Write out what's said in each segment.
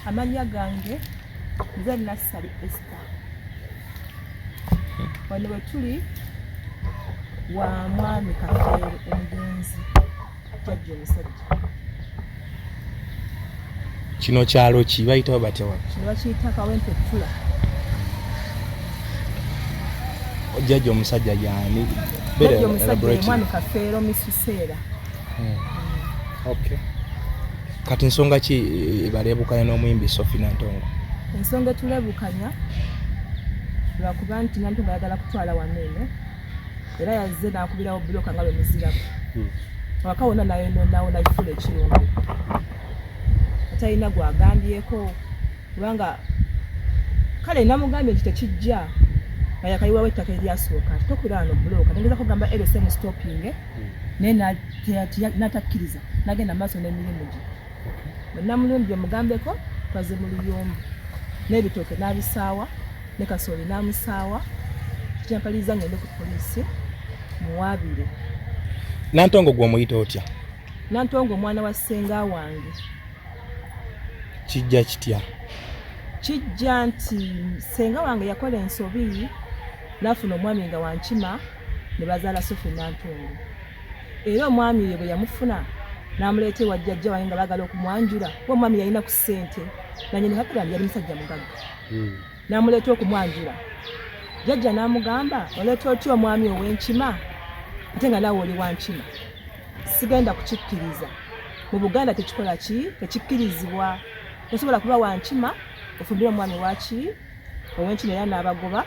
Amannya gange nze Nassali Esther. Wano we tuli wa mwami Kafeero omugenzi jjajja omusajja. Kino kyalo ki bayitawo batya wano? Kino bakiyita Kawempe Ttula. Jjajja omusajja yani? Jjajja omusajja ye mwami Kafeero Misuseera. Okay. Kati nsonga ki ebalebukanya n'omuyimbi Sophie Nantongo? Ensonga etulebukanya lwakuba nti Nantongo ayagala kutwala wano eno era yazze n'akubirawo buloka nga bwe muziraba awaka wonna nayononawo nakifuula ekirombe atalina gwagambyeko kubanga kale namugambye nti tekijja nga yakayiwawo ettaka eryasooka nti tokubira wano buloka nengezako kugamba LSM stopping naye natakkiriza nagenda maaso n'emirimu gye bwe namulumbye omugambeko twaze mu luyombo n'ebitooke n'abisaawa ne kasooli n'amusaawa kyampaliriza ngende ku poliisi muwaabire. Nantongo gwe omuyita otya? Nantongo omwana wa ssenga wange. Kijja kitya? Kijja nti ssenga wange yakola ensobi n'afuna omwami nga wankima ne bazaala Sophie Nantongo. Era omwami ye bwe yamufuna n'amuleeta ewa jjajja wange nga baagala okumwanjula, kuba omwami yalina ku ssente nanyini Happyland yali musajja mugagga. N'amuleeta okumwanjula, jjajja n'amugamba oleeta otya omwami ow'enkima ate nga naawe oli wa nkima, sigenda kukikkiriza. Mu Buganda tekikola ki, tekikkirizibwa. Tosobola kuba wa nkima ofumbire omwami waki ow'enkima era n'abagoba.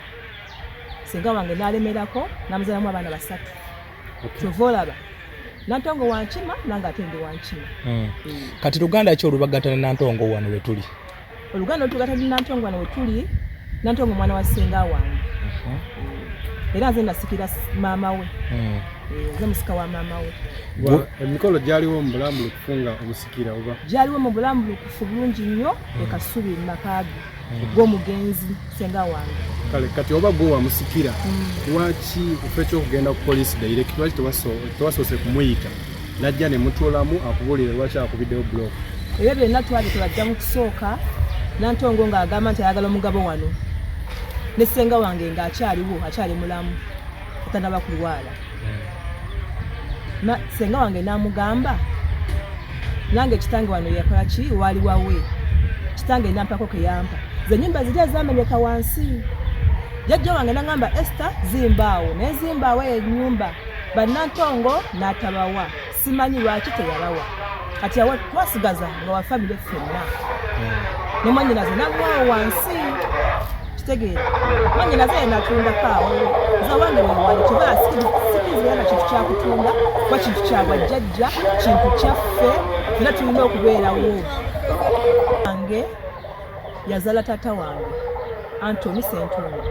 Senga wange n'alemerako n'amuzalamu abaana 3. Kyova olaba Nantongo wa nkima nange ate ndi wa nkima. Kati luganda ki olubagatta ne Nantongo wano we tuli? Oluganda olutugatta ne Nantongo wano we tuli, Nantongo mwana wa ssenga wange. Era nze nasikira maama we. Nze musika wa maama we. Emikolo gyaliwo mu bulambulukufu nga omusikira oba? Gyaliwo mu bulambulukufu bulungi nnyo e Kasubi mu maka ge g'omugenzi ssenga wange. Kale kati oba gwe wamusikira, lwaki ofa ekyokugenda ku poliisi direct? Lwaki tewasoose kumuyita najja ne mutuulamu akubuulire lwaki akubiddewo block? Ebyo byonna twabikola dda mu kusooka. Nantongo ng'agamba nti ayagala omugabo wano ne ssenga wange ng'akyaliwo akyali mulamu atanaba kulwala. Ssenga wange n'amugamba nange kitange wano yakola ki waali wawe kitange nampako ke yampa ze nyumba ziri ezamenyeka wansi. Jjajja wange n'agamba Esther zimbaawo naye zimbaawo eyo ennyumba bannantongo n'atabawa simanyi lwaki teyabawa. Kati awo twasigaza nga wa famire ffenna ne mwannyinaze n'amuwawo wansi kitegeera mwannyinaze ye natundako awo nze wange wewali kiba sikirizibwa na kintu kyakutunda kuba kintu kya bwajjajja kintu kyaffe era tulina okubeerawo. Wange yazaala taata wange Anthony Ssentongo.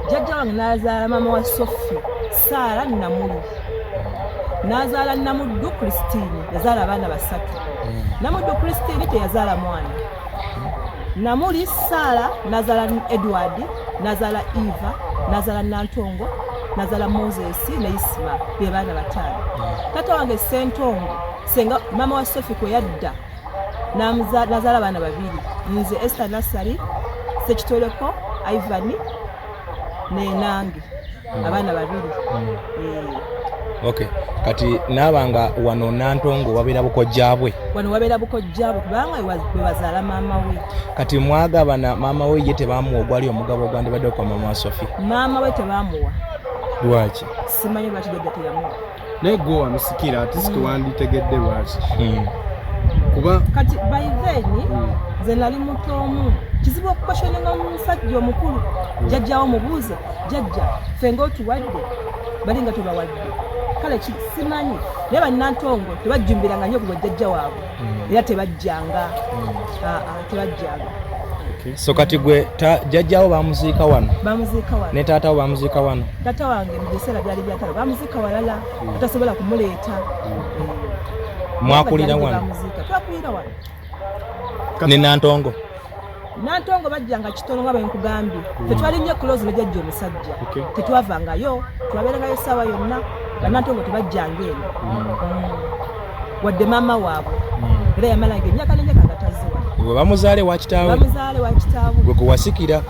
Jjajja wange n'azaala maama wa Sophie Saara Namuli. N'azaala Namuddu Christine, yazaala abaana 3. Namuddu Christine teyazaala mwana. Namuli Saara n'azaala Edward, n'azaala Eva, n'azaala Nantongo, n'azaala Moses ne Isma, be baana 5. Taata wange Ssentongo, senga maama wa Sophie kwe yadda n'azaala abaana 2, nze Esther Nassali, Ssekitoleko Ivan ne nange abaana 2. Okay. Kati naabanga wano Nantongo wabeera bukojjaabwe? Wano wabeera bukojjaabwe kubanga bwe bazaala maama we. Kati mwagabana maama we ye tebamuwa ogwali omugabo ogwandibadde kwa maama wa Sophie? Maama we tebamuwa. Lwaki? Simanyi lwaki jjajja teyamuwa. Naye gwe wamusikira ate si tewanditegedde lwaki. Kuba kati by then nze nali muto omu kizibu okukwestioninga omusajja omukulu. Jjajjawo mubuuze, jjajja ffe ng'otuwadde bali nga tubawadde. Kale simanyi naye bannantongo tebajjumbiranga nnyo ku bwajjajja waabwe era tebajjanga. Tebajjanga. So kati gwe jjajjawo bamuziika wano? Bamuziika wano. Ne taatawo bamuziika wano? Taata wange mu biseera byali byatalo bamuziika walala atasobola kumuleeta. Mwakulira wano? Twakulira wano. Ne Nantongo? Nantongo bajjanga kitono nga bwe nkugambye. Tetwali nnyo close ne jjajja omusajja. Tetwavangayo, twabeerangayo essaawa yonna. Bannantongo tebajjanga eno. Wadde maama waabwe. Era yamalanga emyaka n'emyaka nga tazze wano. Gwe bamuzaale wa kitaawe. Bamuzaale wa kitaawe. Gwe gwe wasikira.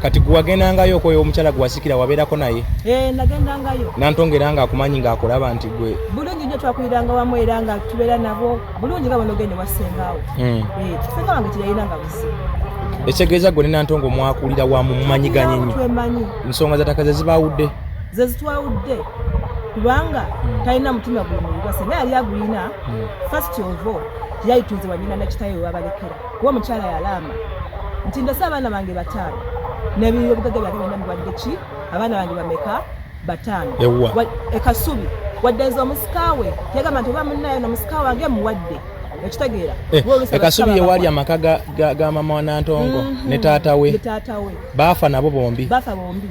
Kati gwe wagendangayo okwoyo omukyala gwe wasikira wabeerako naye? Eh, nagendangayo. Nantongo era ng'akumanyi ng'akulaba nti gwe. Bulungi nnyo, twakuliranga wamu era nga tubeera nabo bulungi nga bw'onoogenda ewa ssengaawo. Eh, ssenga wange teyalina nga buzibu. Ekitegeeza gwe ne Nantongo mwakulira wamu, mumanyiganye nnyo. Twemanyi. Ensonga za ttaka ze zibaawudde. Ze zitwawudde kubanga talina mutima gulumirirwa. Senga yali agulina, first of all teyayitunze wanyina na kitaawe we babalekera, kuba omukyala yalaama nti ndese abaana bange 5 n'ebyobugaga byange byonna biwadde ki? Abaana bange bameka? 5. Ewa. E Kasubi. Wadde nze omusika we yagamba nti oba munnayo nomusika wange muwadde, ekitegeera? Kuba oluusi E Kasubi abasika ye waali babawa. amaka ga mama wa Nantongo ne taata we. Ne taata we. Baafa nabo bombi. Baafa bombi.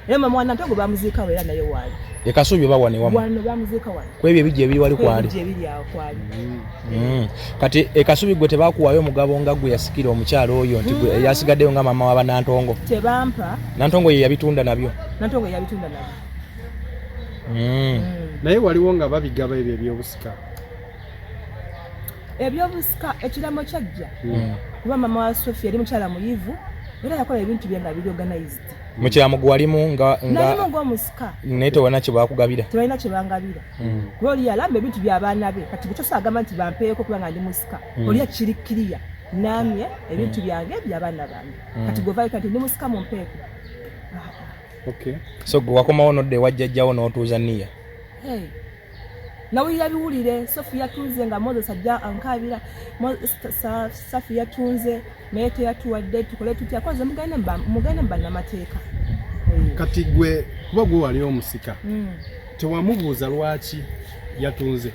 Era mama wa Nantongo bamuziikawo era naye waali. E Kasubi oba wano ewamu? Wano bamuziika wano. Ku ebyo ebijja ebiri wali kwali. Ebijja ebiri awo kwali. Kati e Kasubi gwe tebakuwaayo omugabo nga gwe yasikira omukyala oyo nti gwe yasigaddeyo nga mama wa Nantongo. Tebampa. Nantongo ye yabitunda nabyo. Nantongo ye yabitunda nabyo. Naye waliwo nga babigaba ebyo ebyobusika. Ebyobusika ekiramo kyajja. Kuba mama wa Sophie yali mukyala muyivu era yakola ebintu bye nga biri organized. Mu kiramo gwe walimu nga Nalimu ng'omusika. Naye tewalina kye bakugabira. Tebalina kye bangabira. Kuba oli yalamba ebintu by'abaana be. Kati bwe tosobola agamba nti bampeeko kubanga ndi musika. Oli akiri kiriya. Namye ebintu byange by'abaana bange. Kati gwe ovayo kati ndi musika mumpeeko. So gwe wakomawo n'odda ewa jjajjawo n'otuuza Nia. Hey. Nawulira biwulire Sophie yatunze nga Moses ajja ankaabira. Safi yatunze naye teyatuwadde, tukole tutya? Kwanza mugende mu bannamateeka. Kati gwe kuba gwe wali omusika, tewamubuuza lwaki yatunze?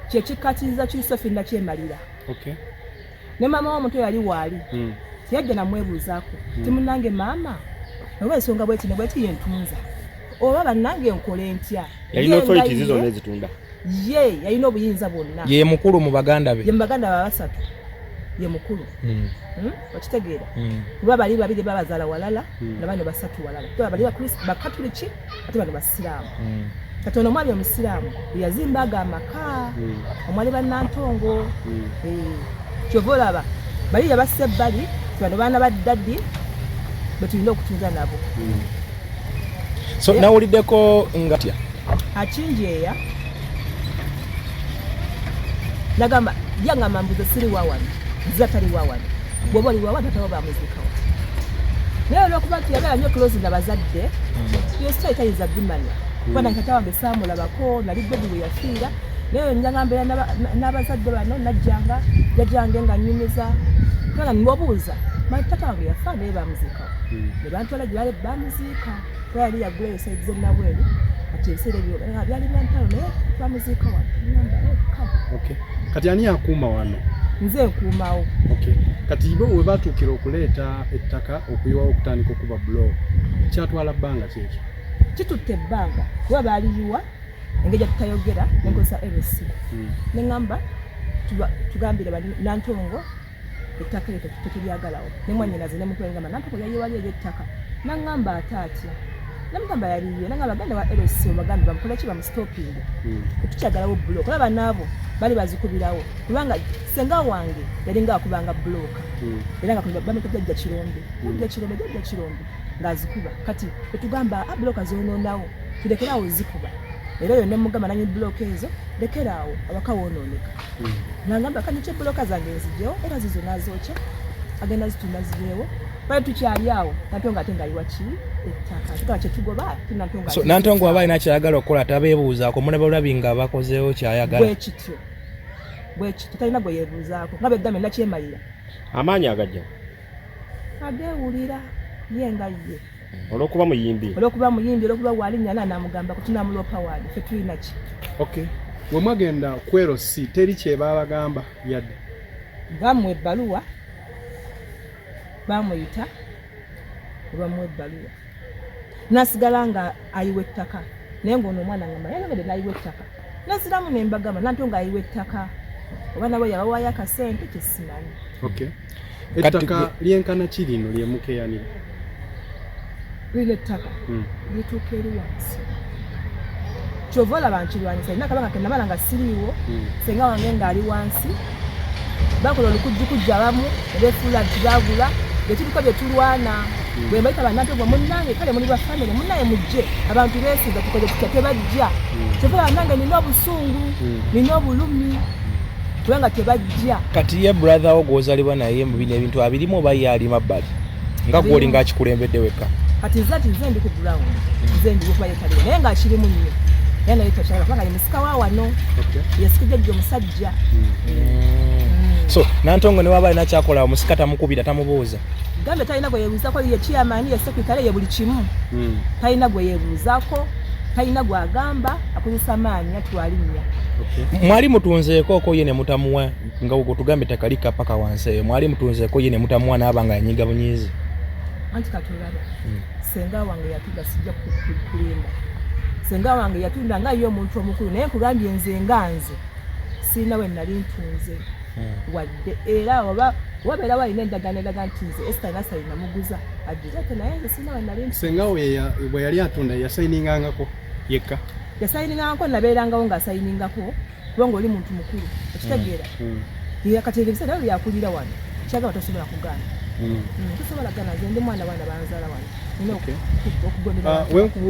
Kye kikkaatiriza kiri Sophie nakyemalira. Ne maama w'omuto yali waali. Teyajja namwebuuzaako. Timunnange maama, oba ensonga bweti ne bweti yentunza. Oba bannange nkole ntya? Yalina Ye authorities nga zonna ye ezitunda. Ye yalina obuyinza bwonna. Ye mukulu mu baganda be. Ye mu baganda be 3. Ye mukulu. Okitegeera? Kuba bali babiri babazaala walala, na bano 3 walala. Kuba bali Bakatuliki, ate bano Basiraamu. Kati ono omwami omusiraamu yazimba ago amaka, omwali bannantongo. Kyova olaba bali yabassa ebbali, bano baana ba ddaddi be tulina okutunza nabo. So nawuliddeko nga tya? Akinjeeya nagamba yangamba mbuze siri wa wano, nze atali wa wano, bw'oba oli wa wano tatawo bamuziikawo. Naye olw'okuba nti yagala nnyo close na bazadde, yo story tayinza bimanya. Kuba nange tata wange saamulabako, nali baby we yafiira. Naye njanga mbeera n'abazadde bano, najjanga jjajjange nga nnyumiza. Kubanga nmubuuza, tata wange yafa naye bamuziikawo. Ne bantwala gye baali bamuziika. Kuba yali yagula eyo side z'e Nabweru. Kati ebiseera ebyo, byali bya ntalo naye bamuziika wano. Ngamba, kale. Kati ani akuuma wano? Nze nkuumawo. Kati bo we batuukira okuleeta ettaka okuyiwawo okutandika okuba block, kyatwala bbanga ki ekyo? Kitutte ebbanga kuba baaliyiwa engeri gye tutayogera nenkozesa LC. Ne ŋŋamba tugambire bali Nantongo ettaka eryo tetulyagalawo. Ne mwannyinaze ne mukulu ngamba Nantongo yayiwa eri ettaka. N'aŋŋamba ate atya? Namugamba yaliyo. N'aŋŋamba genda wa LC obagambe bamukole ki, bamustoppinge. Tetukyagalawo block. Olaba n'abo bali bazikubirawo. Kubanga ssenga wange yalinga akubanga block. Era nga bamuyita Jjajja Kirombe. Jjajja Kirombe, Jjajja Kirombe ng'azikuba. Kati tetugamba, block zoonoonawo, tulekere awo zikuba. Era oyo ne mugamba nanyi block ezo, lekera awo awaka woonooneka. N'angamba kati kye block zange nzigyewo, era zizo n'azookya, agenda zitunda zibeewo. Bali tukyali awo, Nantongo ate ng'ayiwa ki? Ettaka. Tugamba kye tugoba, ate Nantongo So, ate Nantongo aba alina ky'ayagala okukola tabeebuuzaako, mulaba bulabi nga bakozeewo ky'ayagala. Bwe kityo. Bwe kityo, talina gwe yeebuuzaako. Nga bwe gambye nakyemalira. Amaanyi agajja? Ageewulira ye nga ye. Olw'okuba muyimbi. Olw'okuba muyimbi, olw'okuba waali nnyana n'amugamba ku tunamuloopa waali, ffe tulina ki? We mwagenda ku LC teri kye baabagamba yadde? Bamuwa ebbaluwa, baamuyita ne bamuwa ebbaluwa. N'asigala nga ayiwa ettaka. Naye ng'ono omwana ngamba yayongedde n'ayiwa ettaka. Naziramu ne mbagamba Nantongo ayiwa ettaka. Oba nabo yabawaayo akasente kye simanyi. Kati Ettaka gwe lyenkana ki lino lye mukeeyanira? Lino ettaka lituuka eri wansi. Kyova olaba nkirwanyisa. Nina akabanga ke namala nga siriiwo, ssenga wange ng'ali wansi, Bakola olukujjukujju abamu ne beefuula nti baagula, bye tuliko bye tulwana. Bwe mbayita bannantongo munnange, kale muli ba famire munnaye mujje, abantu beesiga tukoze tutya, tebajja. Kyova bannange nina obusungu, nina obulumi kubanga tebajja. Kati ye brother wo gw'ozaalibwa naye mu bino ebintu abirimu oba ye ali mabbali nga gw'oli ng'akikulembedde wekka? Kati nze ati nze ndi ku ground, nze ndi kuba yetaliwo naye ng'akirimu nnyo, naye naye takyagala kubanga ye musika wa wano, yesikidde jjo omusajja. So Nantongo ne waba alina kyakola omusika tamukubira, tamubuuza? Gambe talina gwe yeebuuzaako, ye chairman, ye secretary, ye buli kimu. Talina gwe yeebuuzaako, talina gw'agamba, akozesa maanyi atwalinnya. Mwali mutunzeeko ko ye ne mutamuwa, nga tugambe ettaka likka paka wansi eyo, mwali mutunzeeko ye ne mutamuwa n'aba nga yanyiga bunyiizi? Anti katolaba, senga wange yatunda, sijja kulimba, senga wange yatunda nga ye omuntu omukulu, naye nkugambye nze nga nze sirina we nali ntunze wadde, era oba wabeera walina endagaano eraga nti nze Esther Nassali namuguza agirete, naye nze sirina we nali ntunze. Senga we bwe yali atunda yasayiningangako yekka? Yasayiningangako, nabeerangawo ng'asayiningako, kubanga oli muntu mukulu, okitegeera. Kati ebyo ebiseera nawe byakulira wano, kyagamba tosobola kugaana. Tosobola kugaana, nze ndi mwana, baana banzaala wano, nina okugondera.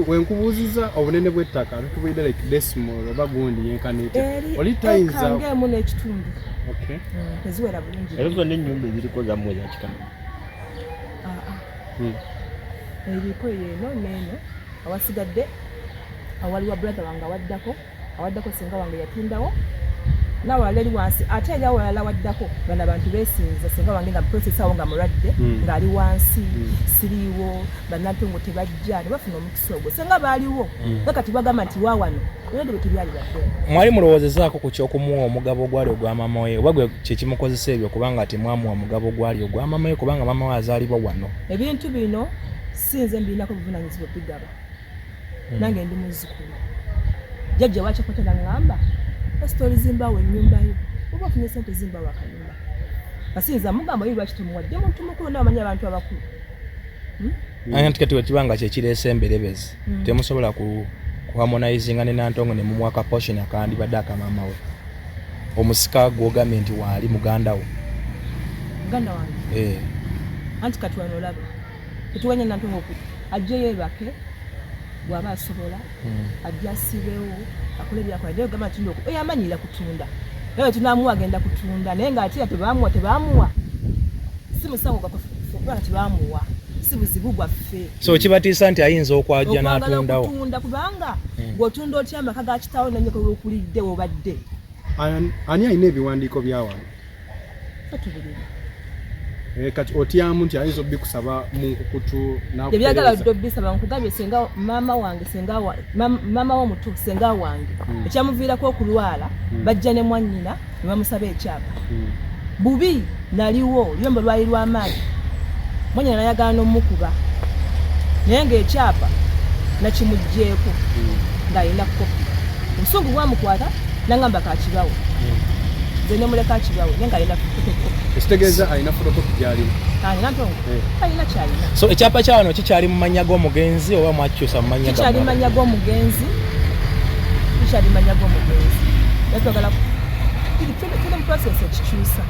Wenkubuuziza obunene bw'ettaka, tutubuulidde like decimal oba gundi yenkana etya? Eri Oli tayinza eka ng'emu n'ekitundu. Teziwera bulungi. Ezo zonna ennyumba eziriko zammwe za kika? Ah, ah. Eriko eno n'eno, awasigadde awali wa brother wange, awaddako senga wange yatundawo, n'awalala eri wansi, ate eri awalala waddako bano abantu beesinza senga wange nga process awo nga mulwadde, ng'ali wansi, siriiwo, bannantongo tebajja ne bafuna omukisa ogwo. Senga baaliwo nga kati bagamba nti waawano era bwe tebyali badde. Mwali mulowoozezaako ku kyokumuwa omugabo ogwali ogwa mama we, oba gwe kyekimukozesa ebyo kubanga temwamuwa mugabo ogwali ogwa mama we, kubanga mama we azaalibwa wano? Ebintu bino si nze mbirinako obuvunanyizibwa bigaba, nange ndi muzzukulu. Jjajja wakyakota naŋŋamba, esitori zimbawo ennyumba yo, oba ofunye sente zimbawo akayumba. Asinza mugamba oyo lwaki tomuwadde, muntu mukulu nawe omanyi abantu abakulu. Anti kati wekibanga kyekireese emberebezi, temusobola ku kuharmonizinga ne Nantongo ne mumuwa ka portion akandibadde akamama we, omusika gwogambye nti waali muganda wo? Muganda wange? Eh. Anti kati wano olaba tetuwanya Nantongo ajje yeebake bw'aba asobola, ajje asibewo akole byakola, naye ogamba nti oyo amanyira kutunda, naye tunamuwa agenda kutunda, naye ng'ate tebamuwa, tebamuwa si musango gwaffe kubanga tebamuwa, si buzibu bwaffe. So kibatiisa nti ayinza okwajja okwagala n'atundawo? Okutunda, kubanga bw'otunda otya amaka ga kitaawo nanyoko lwokulidde obadde? Ani alina ebiwandiiko bya wano? Ffe tubirina. Kati otyamu nti ayinza obikusaba mu nkukutu? Tebyagala N'akutereeza? dde obisaba. Nkugambye senga maama wange, senga maama w'omuto, senga wange, ekyamuviirako okulwala, bajja ne mwannyina ne bamusaba ekyapa. Bubi naliwo, oluyombo lwali lw'amaanyi, mwannyina nayagala n'omukuba, naye ng'ekyapa nakimugjeeko ng'alina kopi. Obusungu bwamukwata nangamba kakibawe, nze nemuleka akibawe, naye ng'alina fotokopi. Ekitegeeza alina fotokopi gy'alina? Alina ntongo. Alina kyalina. So ekyapa kya wano kikyali mu mannya g'omugenzi oba mwakikyusa mu mannya Kikyali gammwe? Mannya g'omugenzi, kikyali mannya g'omugenzi, naye twagala tuli mu process ekikyusa.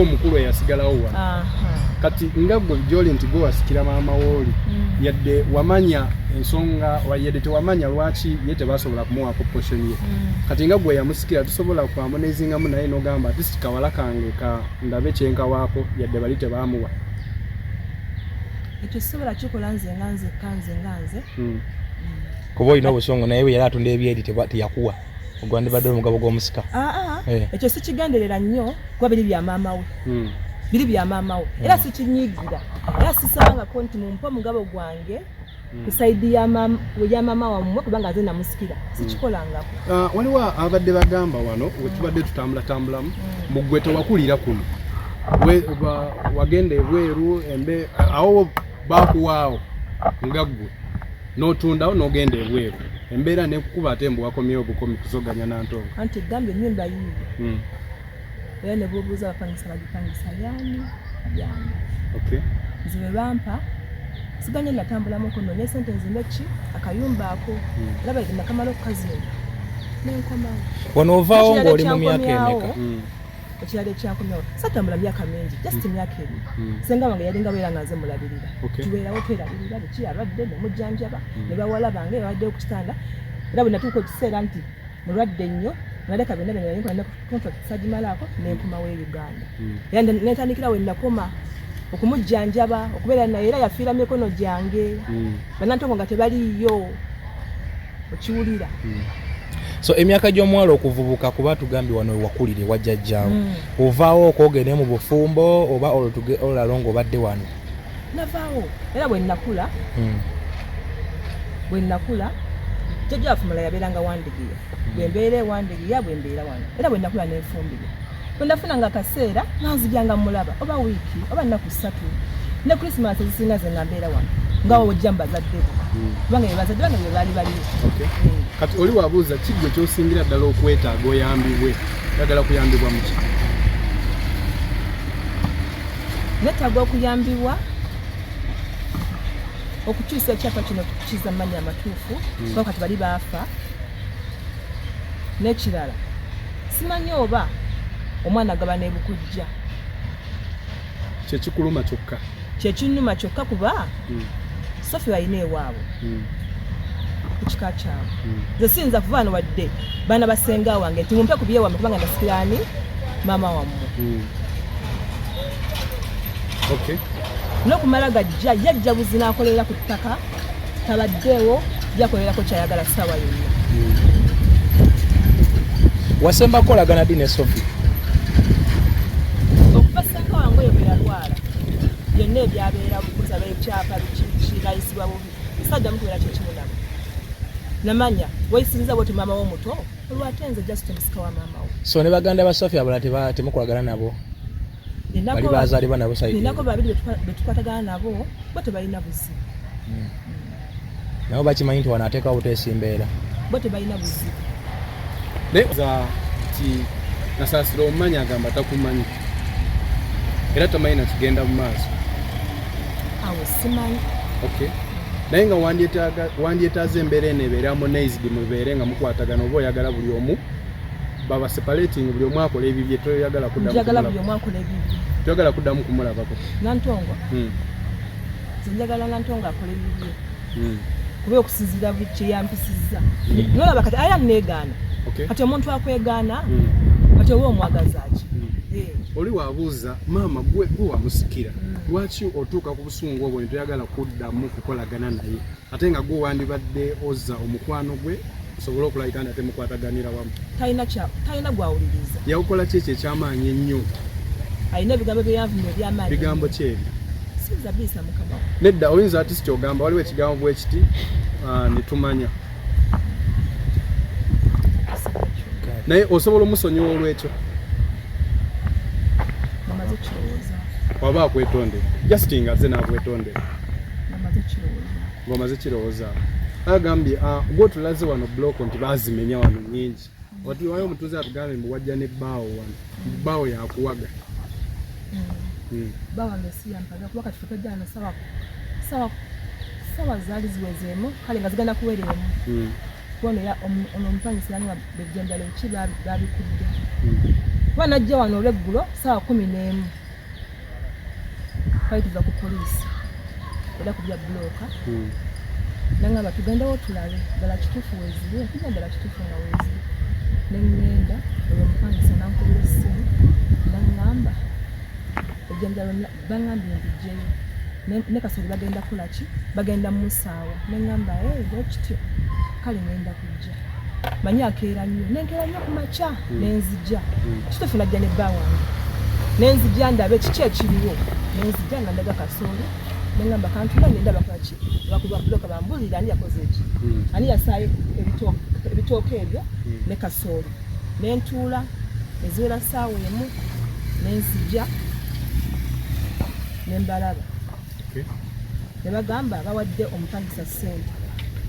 Omukulu eyasigalawo wano. Kati nga gwe gyoli nti gwe wasikira maama wooli, yadde wamanya ensonga yadde tewamanya lwaki ye tebasobola kumuwaako portion ye, kati nga gwe yamusikira tusobola kuharmonizingamu naye n'ogamba ati si kawala kange ka ndabe kyenkawaako yadde bali tebamuwa? Ekyo sisobola kikola nze nga nzekka, nze nga nze. Kuba olina obusungu naye bwe yali atunda ebyeri teyakuwa ogwandibadde omugabo gw'omusika. Aa, ekyo sikigenderera nnyo kuba biri bya maama we, biri bya maama we, era sikinyigira, era sisabangako nti mumpe omugabo gwange ku side ya maama wammwe kubanga nze namusikira, sikikolangako. Waliwo abadde bagamba wano wetubadde tutambulatambulamu mugwe tewakulira kuno, wagenda ebweru embe awo bakuwaawo nga ggwe n'otundawo n'ogenda ebweru, embeera nekukuba ate mbu wakomyewo bukomi kuzoganya Nantongo. Anti egambye ennyumba yiiyo, era ne bwobuuza abapangisa bagipangisa yaani yange. Nze bwe bampa siganye, natambulamuko noonya sente nzimbe ki akayumba ako, era bwe nakamala okukazimba nenkomawo. Wano ovaawo Ekirala ng'oli mu myaka ekyankomyawo, emeka? Ekirala ekyakomyawo, satambula myaka mingi, just myaka 2. Senga wange yalinga beera nga nze mulabirira. Tubeerawo twerabirira biki, alwadde nemujjanjaba, ne bawala bange babaddeyo ku kitanda. Era bwe natuuka ekiseera nti mulwadde nnyo, naleka byonna bye nali nkola ne contract sagimalaako, nenkomawo e Uganda. Era nentandikira we nakoma okumujjanjaba, okubeera naye, era yafiira mikono gyange. Bannantongo nga tebaliiyo, okiwulira? So emyaka gy'omuwala okuvubuka, kuba tugambye wano wakulire wajjajjaawo, ovaawo okwogere mu bufumbo oba olalo ng'obadde wano? Navaawo, era bwe nakula, bwe nakula jjajja waffe mulala yabeeranga Wandegeya. Bwe mbeera e Wandegeya, bwe mbeera wano, era bwe nakula nenfumbirwa, bwe nafunanga akaseera nga nzijanga mulaba, oba wiiki oba nnaku 3, ne Christmas ezisinga ze nga mbeera wano nga wojja mu bazadde bo, kubanga be bazadde bange be baali baliwo. Kati oli wabuuza kiggwe kyosingira ddala okwetaaga oyambibwe, oyagala kuyambibwa muki? Neetaaga okuyambibwa okukyusa ekyapa kino tukiza mu mannya amatuufu, kuba kati bali baafa. N'ekirala, simanyi oba omwana agaba n'ebukujja. Kyekikuluma kyokka? Kyekinnuma kyokka, kuba Sophie alina ewaabwe ku kika kyabwe. Nze siyinza kuva wano wadde baana basenga wange nti mumpe ku byewammwe, kubanga nasikirani maama wammwe. N'okumala gajja yajja buzi n'akolera ku ttaka, tabaddeewo, yakolerako kyayagala ssaawa yonna. Wasemba kukolagana ddi ne Sophie? Okuva senga wange oyo bwe yalwala, byonna ebyabeera kusaba ekyapa biki, nayisibwa bubi, saddamu kubeera kyekimu nabo. Namanya weyisinza bwoti maama wo omuto, olwate nze just omusika wa maama wo. So ne baganda ba Sophie abalala temukolagana nabo? Bali bazaalibwa nabo side? Ninako babiri betukwatagana nabo, bo tebalina buzibu. Nabo bakimanyi nti wano ateekawo buteesi mbeera? Bo tebalina buzibu. Naye za ti Nasaasira omumanyi, agamba takumanyi era tamanyi nakigenda mu maaso. Awo simanyi. Okay, naye nga wandyetaaze embeera eno ebeere harmonized, mubeere nga mukwatagana, oba oyagala buli omu baba separating, buli omu akola ebibye, toyagala kuddamu Njagala buli kumulaba? omu akola ebibye. Toyagala kuddamu kumulabako? Nantongo, nze njagala Nantongo akola ebibye, kuba okusinziira buli kyeyampisizza, nolaba kati aya neegaana. Kati omuntu akwegaana, kati oba omwagaza ki? Eh. Oli wabuuza maama gwe wamusikira, lwaki otuuka ku busungu obwo netoyagala kuddamu kukolagana naye, ate nga gwe wandibadde ozza omukwano gwe osobole okulabika nti ate mukwataganira wamu? Talina gwawuliriza. Yakukola ki ekyo ekyamaanyi ennyo? Alina ebigambo byeyanvumya ebyamaanyi. Bigambo ki ebyo? Siyinza biyisa mukama we. Nedda, oyinza ati si kyogamba waliwo ekigambo bwe kiti, netumanya, naye osobola omusonyiwa olwekyo? Namaze kirowooza. Waba akwetondera, just nga aze n'akwetondera? Namaze kirowooza. Ng'omaze kirowoozaako. Agambye gwotulaze wano block nti baazimenya wano nyingi. Watuwayo omutuuze atugambye mbu wajja n'ebbaawo wano, bbaawo yakuwaga. Bba wange si yampaga, kuba kati twajja wano sawa zaali ziwezeemu, kale nga zigenda kuwera emu. Kuba ono omupangisa yanywa bejjanjalo ki babikudde. Kuba najja wano olweggulo 11:00, twali tuva ku poliisi era ku bya bulooka. Nangamba tugendewo tulabe ddala kituufu weeziri, nkuja ddala kituufu nga weeziri. Neŋŋenda, oyo omupangisa nankubira essimu naŋŋamba ejjanjalo baŋŋambye mbijjeyo ne kasoli bagenda kukola ki, bagenda musaawa. Neŋŋamba, "Eh, bwekityo, kale ŋŋenda kujja." Manyi akeera nnyo, nenkeera nnyo ku makya nenzija. Kituufu najja ne bba wange, nenzija ndabe kiki ekiriwo. Nenzija nga ndaga kasooli, neŋŋamba kantula ngenda bakola ki, bakuba buloka, bambuulire ani yakoze eki, ani yasaayo ebitooke ebyo ne kasooli. Nentuula eziwera 1:00, nenzija nembalaba. Ne bagamba bawadde omupangisa ssente.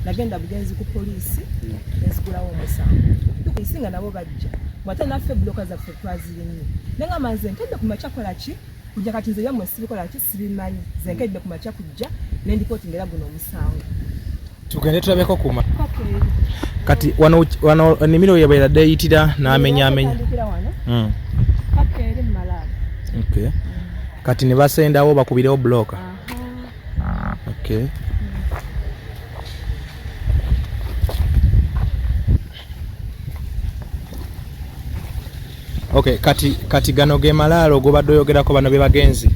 Nagenda bugenzi ku poliisi nenzigulawo omusango. Poliisi nga nabo bajja, bwate naffe buloka zaffe twazirinnye. Nengamba nze nkedde ku makya kola ki kujja, kati nze byammwe sibikola ki, sibimanyi. Nze nkedde ku makya kujja nendipootinga era guno omusango. Tugende tulabeko kuma kati wano ennimiro yabeeradde eyitira n'amenyaamenya. Tandikira wano paka eri. Okay. Kati ne basendawo bakubirewo bulooka. Okay. Okay, kati gano ge malaalo gobadde oyogerako, bano be bagenzi.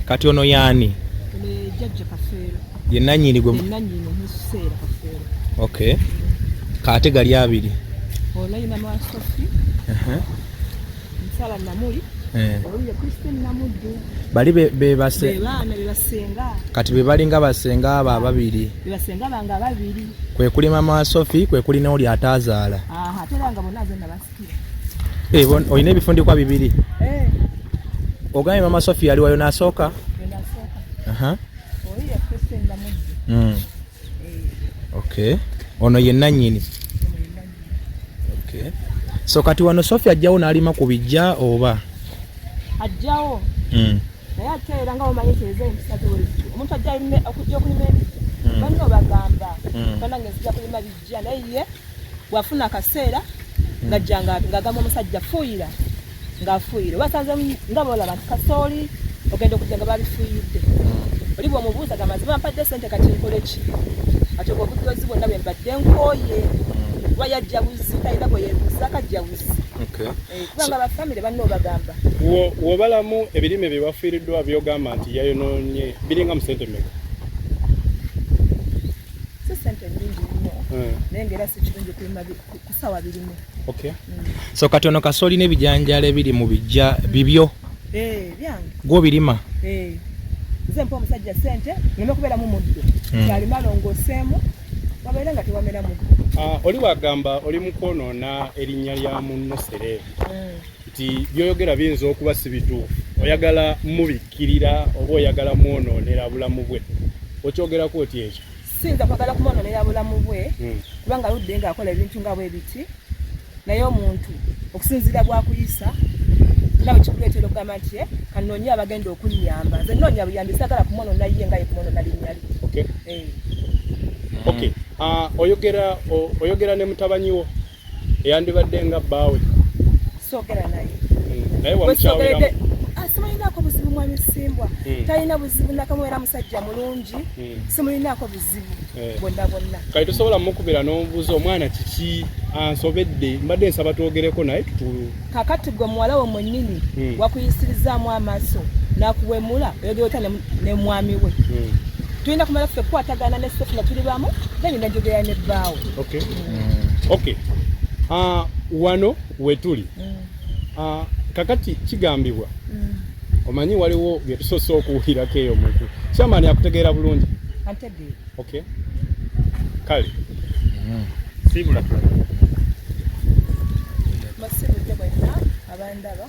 Kati ono yaani? Jjajja Kafeero. Ye nannyini gwe? Nannyini Museera Kafeero. Okay. Kaate gali abiri. Ono ye mama wa Sophie. Nsala Namuli. Oyo Christine Namuddu. Bali be base. Be baana be basenga. Kati be balinga basenga abo ababiri. Be basenga bange ababiri. Kwe kuli mama wa Sophie, kwe kuli n'oli ataazaala. Aha, ate era nga bonna nze nabasikira. Olina ebifundikwa bibiri. Ogambye mama Sophie yali wayo n'asooka? Nasooka. Oyo ye Christine Namuddu. Okay. Ono ye nannyini. Okay. So kati wano Sophie ajjawo n'alima ku bijja oba? Ajjawo. Naye ate era nga omanyi nti eza empisa ziwezi. Omuntu ajja okujja okulima ebijja. Banno bagamba. Bannange nzija kulima bijja, naye ye bw'afuna akaseera ng'ajja ng'agamba omusajja fuuyira, ng'afuuyira. Oba asanze nga bw'olaba nti kasooli ogenda okujja nga babifuuyidde. Oli bw'omubuuza agamba nti bampadde ssente kati nkole ki? Kati obwo obudozi bwonna bwe mbadde nkooye. Kuba yajja buzi, talina gwe yeebuuza, kajja buzi. Kubanga ba famire banno bagamba. W'obalamu ebirime bye wafiiriddwa by'ogamba nti yayonoonye biringa mu ssente mmeka? Si ssente nnyingi nnyo. Naye ng'era si kirungi kulima kusawa birime. Okay. So kati ono kasooli n'ebijanjaalo ebiri mu bijja bibyo? Byange. Gw'obirima? Nze mpa omusajja ssente nneme kubeeramu muddo. Kyalima alongooseemu, wabeere nga tewamera muddo. Oli wagamba oli mu kwonoona erinnya lya munno Sereebu. Nti by'oyogera biyinza okuba si bituufu. Oyagala mubikkirira oba oyagala mwonoonera bulamu bwe. Okyogerako otya ekyo? Siyinza kwagala kumwonoonera bulamu bwe, kubanga aludde ng'akola ebintu nga bwe biti. Naye omuntu okusinziira bw'akuyisa, nga bwe kikuleetera okugamba nti, kanoonye abagenda okunnyamba. Nze nnoonya buyambi, saagala kumwonoona ye nga ye kumwonoona linnya lye. Okay. Okay. Oyogera ne mutabanyi wo eyandibadde nga bbaawe? Soogera naye. Naye wamukyawiramu? Simulinaako buzibu mwami Ssimbwa. Talina buzibu nakamu, era musajja mulungi. Simulinaako buzibu bwonna bwonna. Kale tosobola mukubira n'omubuuza omwana kiki ansobedde, mbadde nsaba twogereko naye tutu. Kakati gwe muwala wo mwennyini wakuyisirizaamu amaaso n'akuwemula, oyogera otya ne mwami we? Tulina kumala ffe kukwatagana ne Sophie nga tuli bamu, then ne njogera ne bbaawe. Okay. Okay. Wano we tuli. Kakati kigambibwa. Omanyi waliwo bye tusoose okuwulirako eyo muntu. Chairman akutegeera bulungi? Antegeera. Okay. Kale. Siibula tulabe. Masibudde bwenna abandaba.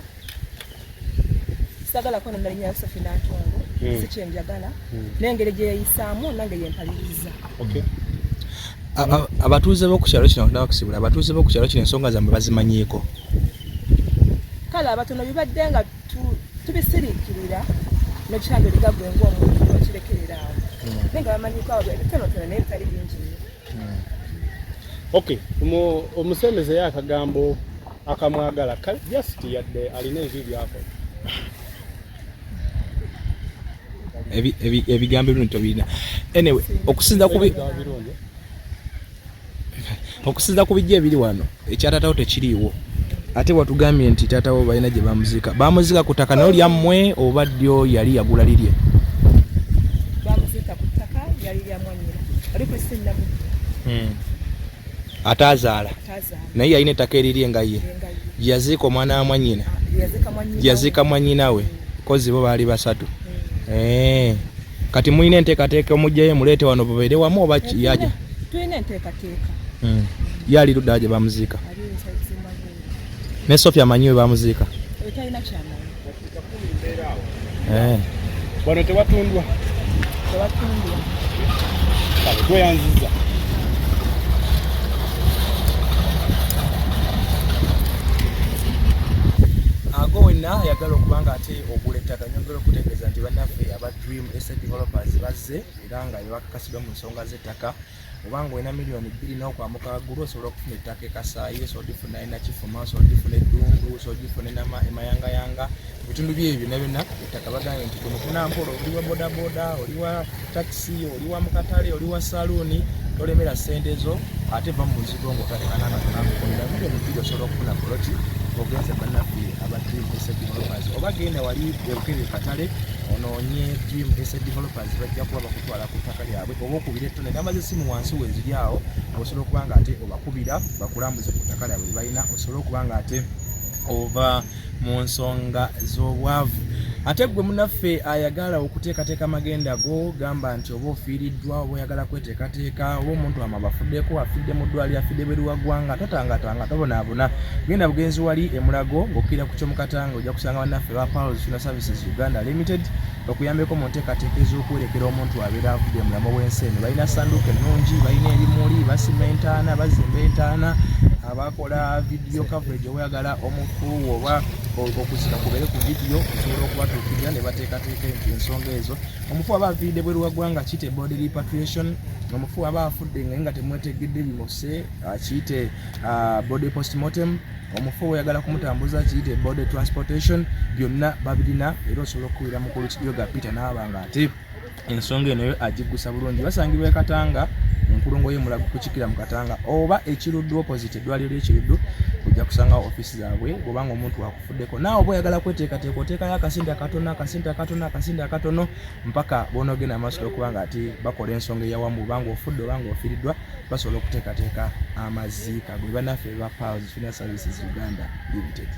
Saagala kwonoona linnya lya Sophie Nantongo. Si kye njagala. N'engeri gye yeeyisaamu nange yempaliriza. Okay. Abatuuze b'oku kyalo kino, nakusibula, abatuuze b'oku kyalo kino ensonga zammwe bazimanyiiko? Kale abatono bibadde nga tubisiriikirira n'ekitanda oliga gwe ng'omuntu okirekerera awo. Naye nga bamanyiiko abo ebitonotono naye bitali bingi nnyo. Okay, omusembezeyo akagambo akamwagala, just yadde alina ebibi by'akola. Ebigambo ebirungi tobirina. Anyway, okusinziira ku bijja ebiri wano, ekya taatawo tekiriiwo. Ate watugambye nti taatawo balina gye bamuziika. Bamuziika ku ttaka nayo lyammwe oba ddyo yali yagula lirye? Bamuziika ku ttaka lyali lya mwannyina. Oli Christine Namuddu. Ataazaala. Ataazaala. Naye yalina ettaka erirye nga ye. Nga ye. Gye yaziika omwana wa mwannyina. Yaziika mwannyina. Gye yaziika mwannyina we. Kozi bo baali basatu. Kati mulina enteekateeka omuggyayo muleete wano bubeere wamu oba yaja? Tulina enteekateeka. Ye ali ludda gye bamuziika. Ali nsazimagulu. Ne Sophie amanyi we bamuziika? Oyo talina ky'amanyi. Wano tewatundwa. Tewatundwa. Kale tweyanzizza. Ago wenna ayagala okuba nga ate ogula ettaka, nyongera okutegeeza nti bannaffe aba Dream Estate Developers bazze era nga bebakakasiddwa mu nsonga z'ettaka. Obanga olina 2 miliyoni n'okwamuka waggulu, osobola okufuna ettaka e Kasaayi, osobola odifuna e Nakifuma, osobola odifuna e Ddungu, osobola odifuna e Mayangayanga. Bitundu byebyo byonna byonna ettaka bagambye nti gwe mukunampola, oli wa bodaboda, oli wa takisi, oli wa mukatale, oli wa saluuni, tolemera ssente zo ate va mu muzigo ng'otandika n'akatono amukolera 2 million osobola okufuna poloti ogenze bannaffe aba Dream Estate Developers, oba genda wali ebukerere katale onoonye Dream Estate Developers, bajja kuba bakutwala ku ttaka lyabwe, oba okubira ettone namba z'essimu wansi weziri awo, osobola okuba nga ate obakubira bakulambuze ku ttaka lyabwe lye balina, osobola okuba nga ate ova mu nsonga z'obwavu. Ate gwe munaffe ayagala okuteekateeka amagenda go, gamba nti oba ofiiriddwa, oba oyagala kweteekateeka, oba omuntu ama bafuddeko, afidde mu ddwaliro, afidde bweru wa ggwanga, totangatanga, tobonaabona, genda bugenzi wali emulago ng'okkirira ku kyomukatanga, ojja kusanga bannaffe ba Pearls Funeral Services Uganda Limited bakuyambeko mu nteekateeka ez'okwerekera omuntu abeera avudde mu bulamu bw'ensi eno. Balina sanduuko ennungi, balina ebimuli, basima entaana, bazimba entaana, abakola video coverage, oyagala omufu oba okuzika kubeere ku vidiyo, osobola okubatuukirira ne bateekateeka ensonga ezo. Omufu aba aviiridde bweru wa ggwanga, kiyite body repatriation. Omufu aba afudde nga temwetegedde bimuse, kiyite body postmortem. Omufu oyagala kumutambuza, kiyite body transportation. Byonna babirina era osobola okukubira mukulu Kijoga Peter n'aba nga ate ensonga eno yo agiggusa bulungi. Basangibwa e Katanga, enkulungo y'emulago kukikira mu Katanga oba Ekiruddu, opposite eddwaliro ly'Ekiruddu, ojja kusangawo ofiisi zaabwe. Bwobanga omuntu akufuddeko naawe oba oyagala kweteekateeka, oteekayo akasente akatono, akasente akatono, akasente akatono mpaka bw'onoogenda maaso okuba nga ate bakola ensonga eyawamu. Obanga ofudde obanga ofiiriddwa, basobola okuteekateeka amaziika gwe bannaffe ba Pearls Funeral Services Uganda Limited.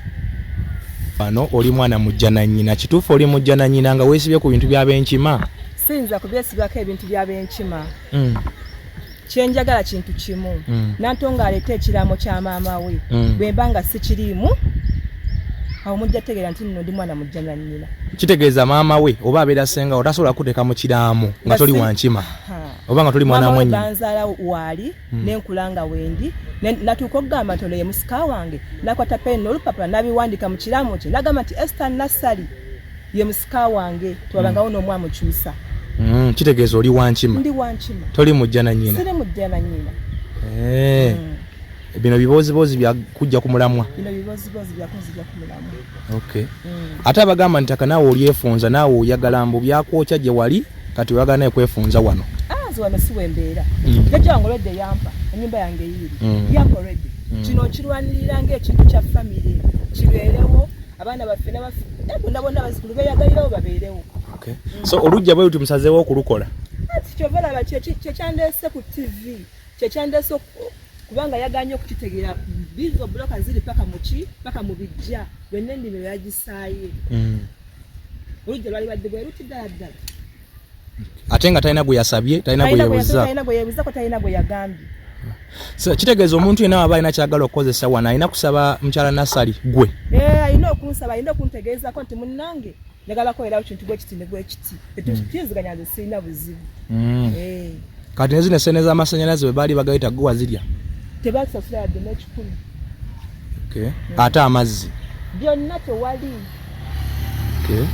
Wano oli mwana mujja na nnyina, kituufu oli mujja na nnyina nga weesibye ku bintu by'abenkima? Siyinza kubyesibako ebintu by'abenkima. Kyenjagala kintu kimu. Nantongo aleete ekiraamo kya maama we. Bwe mba nga sikiriimu, awo mujja tegeera nti nno ndi mwana mujja na nnyina. Kitegeeza maama we oba abeera ssenga otasobola kuteeka mu kiraamo nga toli wankima oba nga toli mwana mwennyini. Banzaala waali nenkula nga wendi, natuuka okugamba nti ono ye musika wange, nakwata peni n'olupapula nabiwandika mu kiraamo kye, nagamba nti Esther Nassali ye musika wange, tewabangawo n'omu amukyusa. Kitegeeza oli wankima. Ndi wankima. Toli mujja na nnyina. Siri mujja na nnyina. Bino bibooziboozi bya kujja ku mulamwa. Bino bibooziboozi byakunzija ku mulamwa. Okay. Ate abagamba nti taka naawe olyefunza, naawe oyagala mbu byakwokya gye wali, kati oyagala naye kwefunza wano. Nze wano si wembeera. Jjajja wange olwedde yampa ennyumba yange yiiri. Yampa olwedde. Kino nkirwanirira ng'ekintu kya famire kibeerewo, abaana baffe bonna bonna abazzukulu beeyagalirawo babeerewo. Okay. So olujja bwe luti musazeewo okulukola? Ati kyova olaba kyekyandeese ku TV, kyekyandeese kubanga yaganye okukitegeera, bizo buloka ziri paka muki, paka mu bijja yonna ennimiro yagisaaye. Olujja lwali badde bwe luti ddala ddala. Ate nga talina gwe yasabye, talina gwe yeebuza. Talina gwe yeebuzaako, talina gwe yagambye. So kitegeeza omuntu yenna waba alina kyagala okukozesa wano alina kusaba mukyala Nassali gwe? Alina okunsaba, alina okuntegeezaako nti munnange njagala kukolerawo kintu bwe kiti ne bwe kiti. Tetukiriziganya, nze sirina buzibu. Kati ne zino essente z'amasannyalaze bwe baali bagayita, gwe wazirya? Tebasasula yadde n'ekikumi. Okay. Ate amazzi? Byonna tewali. Okay.